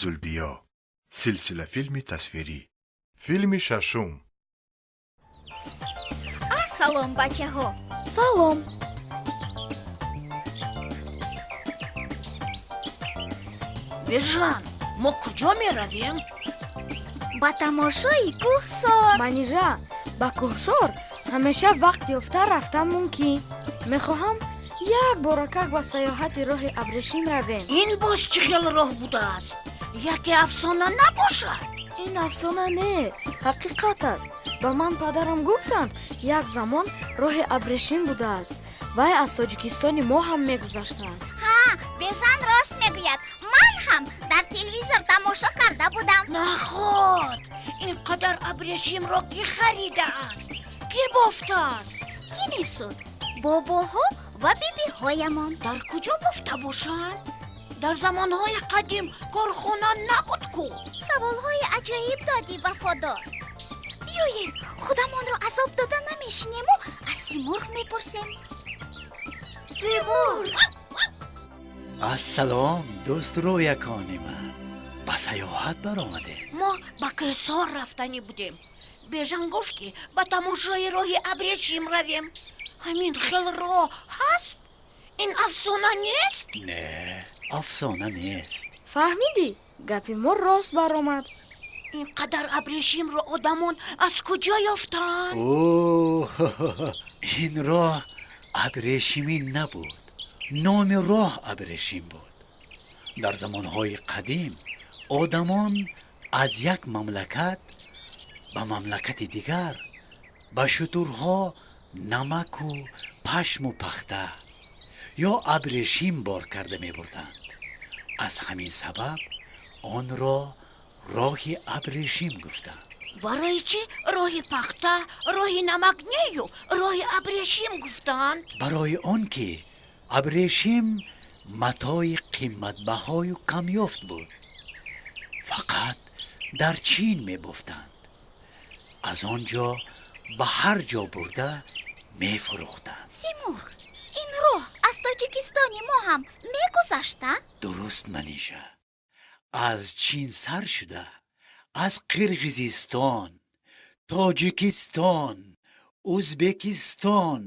Зулбиё. Силсилафилми тасвирӣ. Филми шашум. Ассалом, бачаҳо. Салом. Бежан, мо куҷо меравем? Ба тамошои кӯҳсор. Манижа, ба кӯҳсор ҳамеша вақт ёфта рафтан мумкин. Мехоҳам як боракак ба саёҳати роҳи абрешим равем. Ин боз чӣ хел роҳ будааст? Яке афсона набошад? Ин афсона не, ҳақиқат аст. Ба ман падарам гуфтанд, як замон роҳи абрешим будааст. Вай аз Тоҷикистони мо ҳам мегузаштааст. Ҳа, Бежан рост мегӯяд. Ман ҳам дар телевизор тамошо карда будам. Наход, ин қадар абрешимро кӣ харидааст? Кӣ бофтааст? Кӣ мешуд? Бобоҳо ва бибиҳоямон. Дар куҷо бофта бошанд? Дар замонҳои қадим корхона набуд ку. Саволҳои аҷоиб додӣ, Вафодор. Биёед, худамонро азоб дода намешинему аз Симурғ мепурсем. Симурғ! Ассалом, дӯстрӯякони ман. Ба саёҳат баромадед? Мо ба кӯҳсор рафтанӣ будем. Бежан гуфт, ки ба тамошои роҳи абрешим равем. Ҳамин хел роҳ ҳаст? Ин афсона нест? Не, афсона нест. Фаҳмидӣ, гапи мо рост баромад. Ин қадар абрешимро одамон аз куҷо ёфтанд? О, ин роҳ абрешимӣ набуд. Номи роҳ абрешим буд. Дар замонҳои қадим одамон аз як мамлакат ба мамлакати дигар ба шутурҳо намаку пашму пахта ё абрешим бор карда мебурданд. Аз ҳамин сабаб онро роҳи абрешим гуфтанд. Барои чӣ роҳи пахта, роҳи намак нею роҳи абрешим гуфтанд? Барои он ки абрешим матои қиматбаҳою камёфт буд. Фақат дар Чин мебофтанд. Аз он ҷо ба ҳар ҷо бурда мефурӯхтанд. Симурғ, ин роҳ аз Тоҷикистони мо ҳам мегузашта? Дуруст, Манижа. Аз Чин сар шуда, аз Қирғизистон, Тоҷикистон, Ӯзбекистон,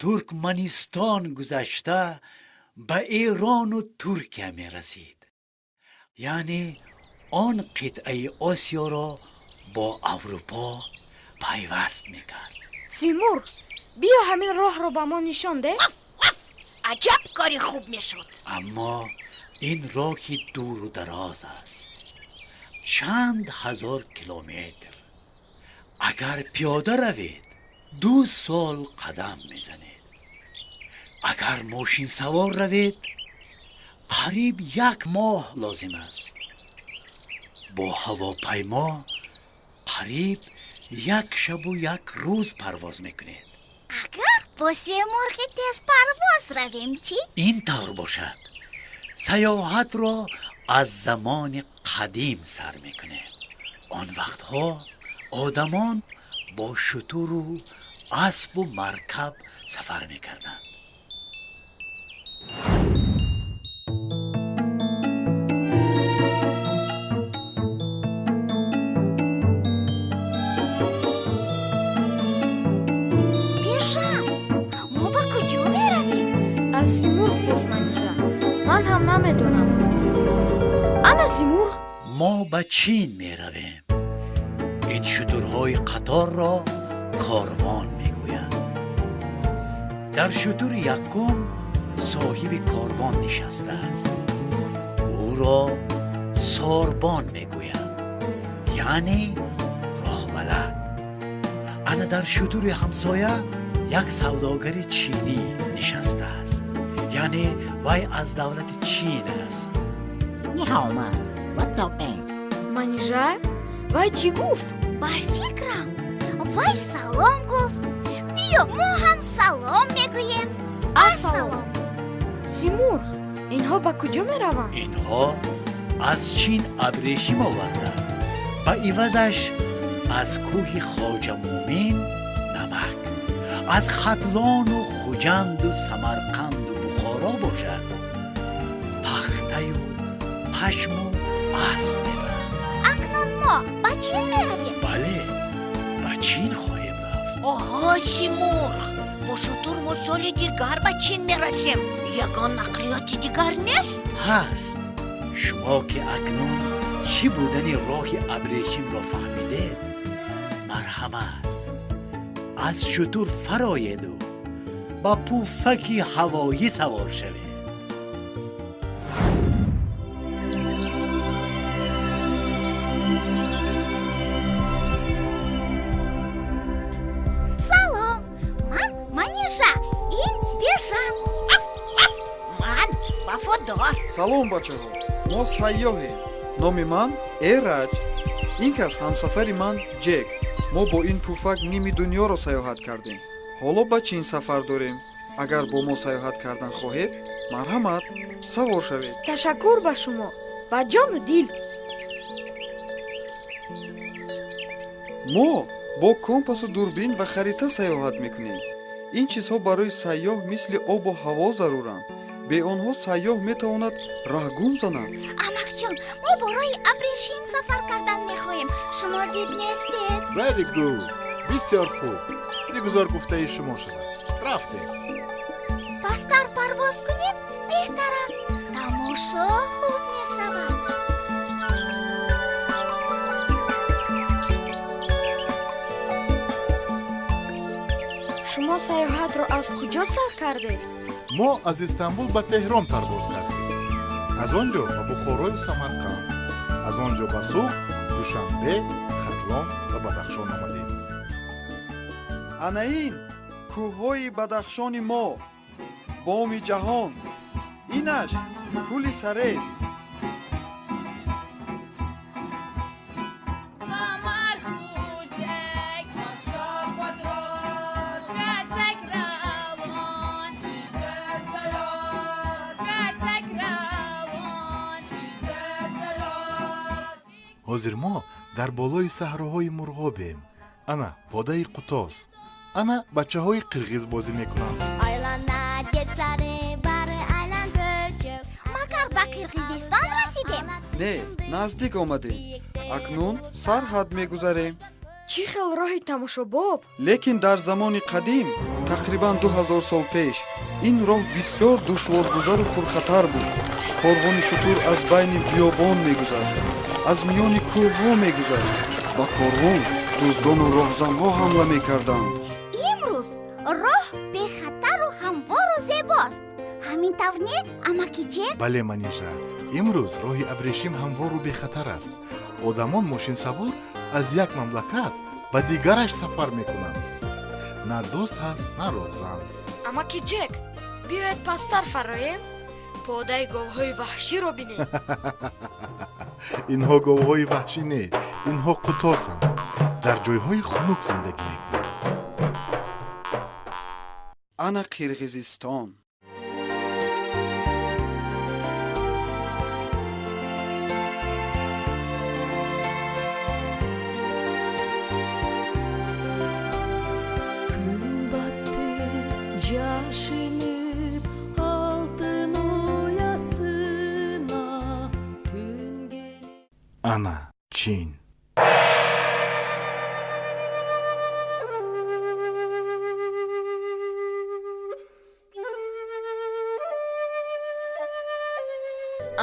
Туркманистон гузашта ба Эрону Туркия мерасид. Яъне он қитъаи Осиёро бо Аврупо пайваст мекард. Симурғ, биё ҳамин роҳро ба мо нишон деҳ. Аҷаб кори хуб мешуд. Аммо ин роҳи дуру дароз аст, чанд ҳазор километр. Агар пиёда равед, 2 сол қадам мезанед. Агар мошинсавор равед, қариб як моҳ лозим аст. Бо ҳавопаймо қариб як шабу як рӯз парвоз мекунед. Агар бо Семурғи тезпарвоз равем чӣ? Ин тавр бошад, саёҳатро аз замони қадим сар мекунем. Он вақтҳо одамон бо шутуру аспу маркаб сафар мекарданд. Бежан, мо ба куҷо меравем? Аз Симурғ пурс, Манижа, ман ҳам намедонам. Ана Симурғ. Мо ба Чин меравем. Ин шутурҳои қаторро корвон мегӯянд. Дар шутури якум соҳиби корвон нишастааст. Ӯро сорбон мегӯянд, яъне роҳбалад. Ана дар шутури ҳамсоя як савдогари чинӣ нишастааст, яъне вай аз давлати Чин аст. 你好吗？我走呗。 Манижа, вай чӣ гуфт? Ба фикрам, вай салом гуфт. Биё, мо ҳам салом мегӯем. Ассалом. Симурғ, инҳо ба куҷо мераванд? Инҳо аз Чин абрешим оварда, ба ивазаш аз кӯҳи Хоҷамӯмин намак, аз Хатлону Хуҷанду Самарқанду Бухоро бошад пахтаю пашму Асп мебаранд. Акнун мо ба Чин меравем? Бале, ба Чин хоҳем рафт. Оҳо, Симурғ, бо шутур мо соли дигар ба Чин мерасем. Ягон нақлиёти дигар нест? Ҳаст. Шумо ки акнун чӣ будани роҳи абрешимро фаҳмидед, марҳамат, аз шутур фароеду ба пуфаки ҳавоӣ савор шавед. Салом, ман Манижа, ин Бежан. Ман Вафодор. Салом, бачаҳо, мо сайёҳем. Номи ман Эраҷ, ин кас ҳамсафари ман Ҷек. Мо бо ин пуфак ними дунёро саёҳат кардем. Ҳоло ба Чин сафар дорем. Агар бо мо саёҳат кардан хоҳед, марҳамат, савор шавед. Ташаккур ба шумо ва ҷону дил. Мо бо компасу дурбин ва харита саёҳат мекунем. Ин чизҳо барои сайёҳ мисли обу ҳаво заруранд. Бе онҳо сайёҳ метавонад раҳгум занад. Амакҷон, мо бо роҳи абрешим сафар кардан мехоҳем. Шумо зид нестед? Very good. Бисёр хуб. Бигузор гуфтаи шумо шавад. Рафтем. Пасттар парвоз кунем беҳтар аст. Тамошо хуб мешавад. Шумо саёҳатро аз куҷо сар кардед? Мо аз Истанбул ба Теҳрон парвоз кардем. Аз он ҷо ба Бухорою Самарқанд, аз он ҷо ба Суғд, Душанбе, Хатлон ва Бадахшон омадем. Ана ин кӯҳҳои Бадахшони мо, боми ҷаҳон. Инаш кӯли Сарез. Ҳозир мо дар болои саҳроҳои Мурғобем. Ана подаи Қутоз, ана бачаҳои қирғиз бозӣ мекунанд. Магар ба Қирғизистон расидем? Не, наздик омадем. Акнун сарҳад мегузарем. Чӣ хел роҳи тамошобоб! Лекин дар замони қадим, тақрибан 2000 сол пеш, ин роҳ бисёр душворгузару пурхатар буд. Корвони шутур аз байни биёбон мегузашт, аз миёни кӯҳҳо мегузашт. Ба корвон дуздону роҳзанҳо ҳамла мекарданд. Имрӯз роҳ бехатару ҳамвору зебост. Ҳамин тавр не, амаки Ҷек? Бале, Манижа, имрӯз роҳи абрешим ҳамвору бехатар аст. Одамон мошинсавор аз як мамлакат ба дигараш сафар мекунанд. На дузд ҳаст, на роҳзан. Амаки Ҷек, биёед пасттар фароем, подаи говҳои ваҳширо бинем. Инҳо говҳои ваҳшӣ не, инҳо қутосанд. Дар ҷойҳои хунук зиндагӣ мекунанд. Ана Қирғизистон. Күн батты жашынып алтын уясына, түн келип. Ана Чин.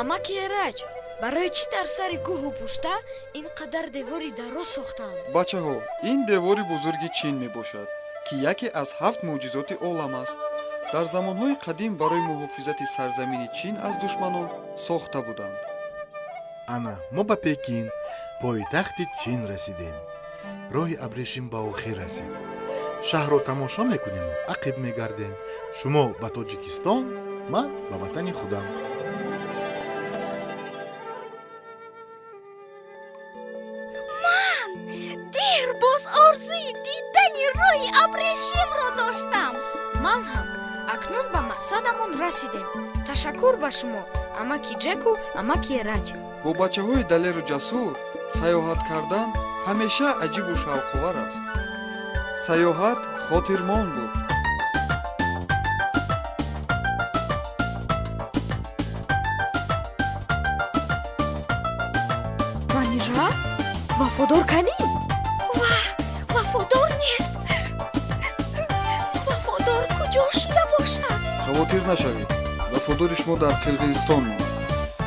Амаки Эраҷ, барои чӣ дар сари кӯҳу пушта ин қадар девори дароз сохтанд? Бачаҳо, ин девори бузурги Чин мебошад, ки яке аз ҳафт мӯъҷизоти олам аст. Дар замонҳои қадим барои муҳофизати сарзамини Чин аз душманон сохта буданд. Ана мо ба Пекин, пойтахти Чин расидем. Роҳи абрешим ба охир расид. Шаҳрро тамошо мекунему ақиб мегардем. Шумо ба Тоҷикистон, ман ба ватани худам. Ман дер боз орзуи дидани роҳи абрешимро доштам. Ман ҳам. Акнун ба мақсадамон расидем. Ташаккур ба шумо, амаки Ҷеку, амаки Эраҷ. Бо бачаҳои далеру ҷасур саёҳат кардан ҳамеша аҷибу шавқовар аст. Саёҳат хотирмон буд. Хавотир нашавед, вафодори шумо дар Қирғизистон монд.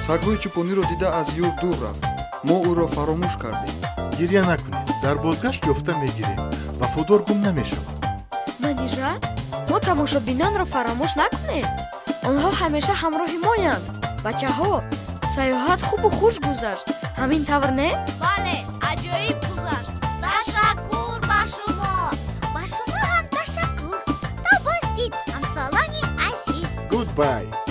Сагҳои чӯпониро дида аз юрт дур рафт. Мо ӯро фаромӯш кардем. Гирья накунед, дар бозгашт ёфта мегирем. Вафодор гум намешавад. Манижа, мо тамошобинонро фаромӯш накунем. Онҳо ҳамеша ҳамроҳи моянд. Бачаҳо, саёҳат хубу хуш гузашт, ҳамин тавр не? Бале, аҷоиб гузашт. Ташаккур ба шумо. Ба шумо ҳам ташаккур. То боздид, ҳамсолони азиз. Goodbye.